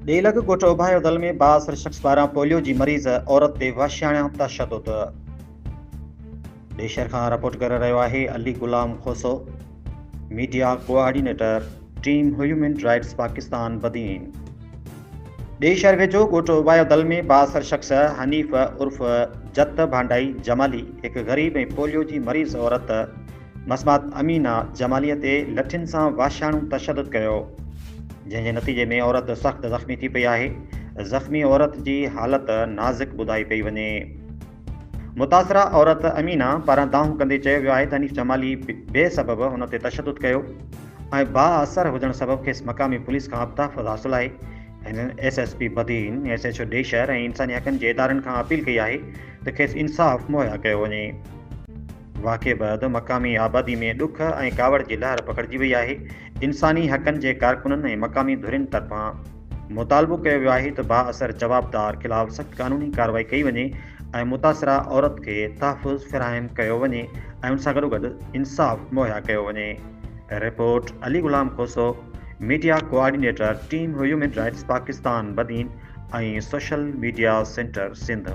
ڏيهه لڳ ڳوٺ اوڀايو دل ۾ بااثر شخص پاران پوليو جي مريض عورت تي وحشياڻا تشدد. ڏيهه شهر کان رپورٽ ڪري رهيو آهي Ali Ghulam Khoso, media coordinator team human rights Pakistan Badin. ڏيهه شهر ويجهو ڳوٺ اوڀايو دل ۾ بااثر شخص حنيف عرف جت ڀانڊائي جمالي هڪ غريب ۽ پوليو جي مريض عورت مسمات امينه جمالي تي لٺين سان وحشياڻو تشدد ڪيو جنهن جي نتيجي ۾ عورت سخت زخمي ٿي پئي آهي زخمي عورت جي حالت نازڪ ٻڌائي پئي وڃي متاثره عورت امينه پاران دانهون ڪندي چيو ويو آهي ته حنيف جمالي بي سبب هن تي تشدد ڪيو ۽ بااثر هجڻ سبب کيس مقامي پوليس کان به تحفظ حاصل آهي. هنن S S P Badin, S H O ڏيشهر ۽ انساني حقن جي ادارن کان اپيل ڪئي آهي ته کيس انصاف مهيا ڪيو وڃي. واقعي بعد مقامي آبادي ۾ ڏک ۽ ڪاوڙ جي لهر پکڙجي وئي آهي. انساني حقن جي ڪارڪنن ۽ مقامي ڌرين طرفان مطالبو ڪيو ويو آهي ته بااثر جوابدار خلاف سخت قانوني ڪارروائي ڪئي وڃي ۽ متاثره عورت کي تحفظ فراهم ڪيو وڃي ۽ ان سان گڏوگڏ انصاف مهيا ڪيو وڃي. Report, Ali Ghulam Khoso, media coordinator team human rights Pakistan Badin ۽ social media centre Sindh.